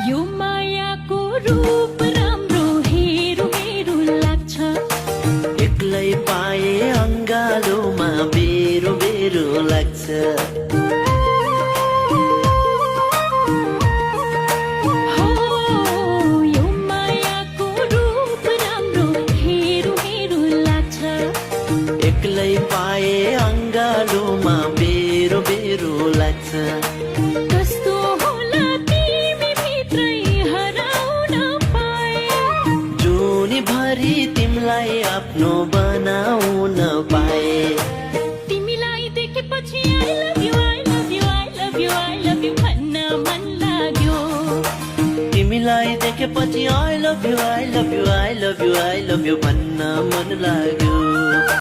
यो मायाको रूप राम्रो हेरौँ हेरौँ लाग्छ एक्लै पाए अङ्गालोमा बेरो बेरो लाग्छ हो यो मायाको रूप राम्रो हेरौँ हेरौँ लाग्छ एक्लै पाए अङ्गालोमा बेरो बेरो लाग्छ कस्तो होला तिमी भित्रै हराउन पाए जुनीभरि तिमीलाई आफ्नो बनाउन पाए तिमीलाई देखेपछि I love you, I love you, I love you, I love you भन्न मन लाग्यो तिमीलाई देखेपछि I love you, I love you, I love you, I love you भन्न मन लाग्यो